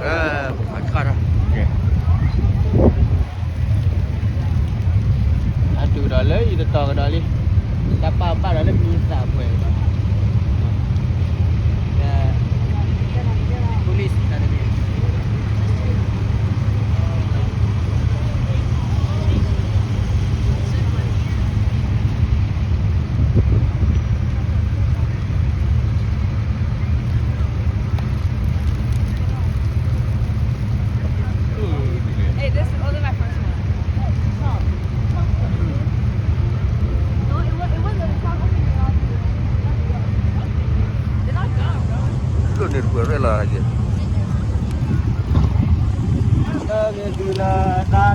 အကါဒီး အတုၤဒီးလၢယတတီၤကဒီးလံ, တၢ်ပာ်ဘၣ်ဒီးလၢမံသးပှဲၤဒီး police တၢ်တမံၤ Hey, this is only my first one. No, it was, it wasn't. It's not open yet. They're not done, bro. လိၣ်န့ၣ်တပှဲၤရဲၣ်လီၤယဲ, လဲၤလံဧါ.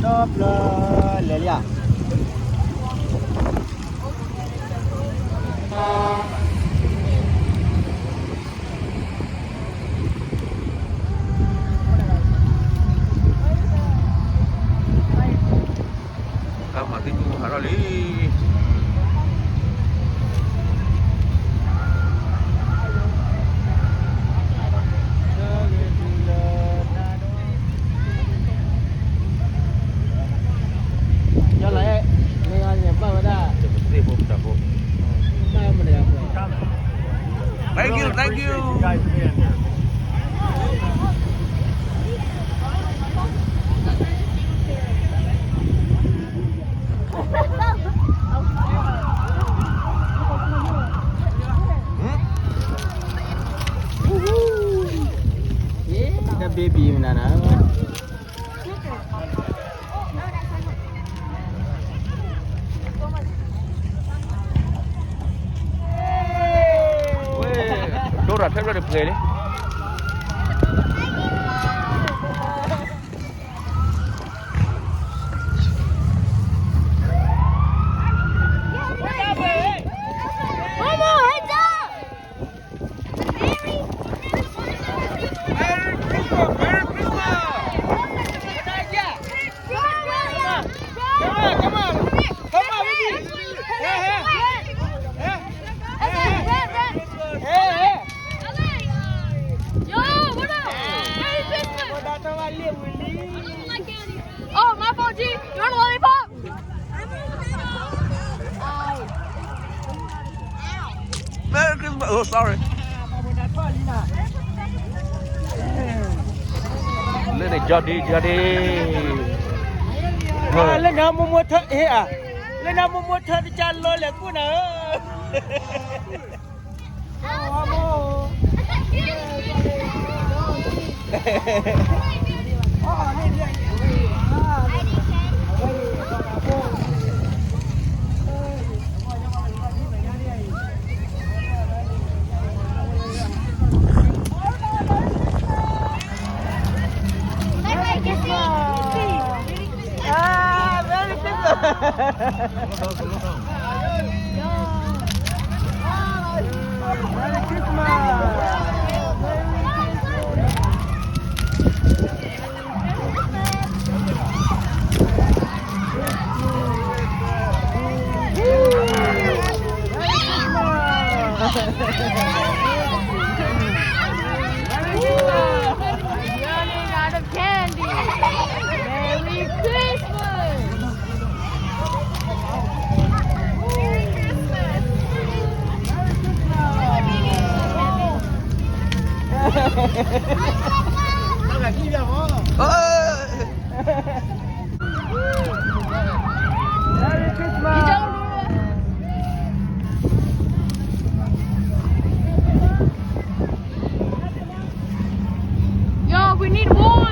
တၢ်မၤသံၣ်မူဟးထီၣ်လံ. ယလၢ မ့ၢ်အန့ၣ် ဘၣ်ဝဲဒၣ် Thank you, thank you. တၢ် baby မနုၤနၤ. ဒိၣ်ဒီးထဲဖျၢၣ်တပှဲၤလံ. Merry Christmas! Merry Christmas! Come on, come on. Come on, come on. Come on, baby. Hey, hey. Hey, hey. Hey, hey. Yo, what up? Merry Christmas. Oh, my phone, G. You want a lollipop? Merry Christmas. Oh, sorry. လၢန့ၣ် ကၠီဒ့ ကၠီဒ့, လၢနမိၢ်မိၢ်ထၢ ဟ့ၣ်ဧါ, လၢနမိၢ်မိၢ်ထၢ တကၢ်လီၤလဲၤကူၣ်နၤဧၢ. Ah, Merry Christmas. Merry Christmas. Running out of candy. Merry Christmas. Merry Christmas. Yo, we need wool.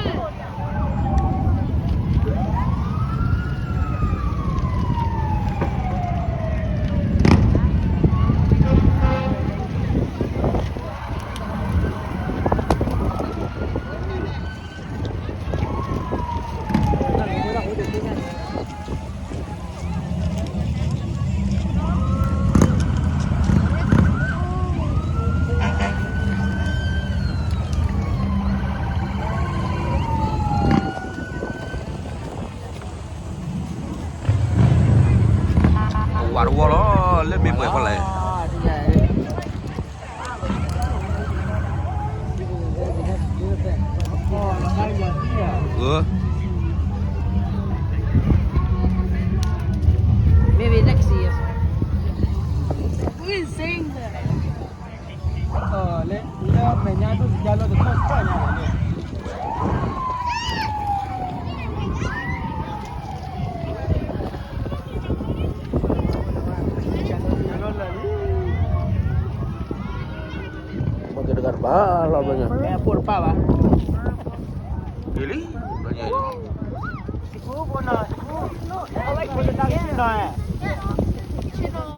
Maybe next year. Who is saying that? လၢမဲာ်ညါဒိၣ်တကါလီၤတခီၣ်တခီၣ်ညါန့ၣ် မ့ၢ်ကတဂၤတဘၣ်လီၤဘျီညါ, ဖိတပၢ်ဘၣ်, လံ, ဘျီညါ, ဖိဖိနီၤ, ဖိဖိနီၤ,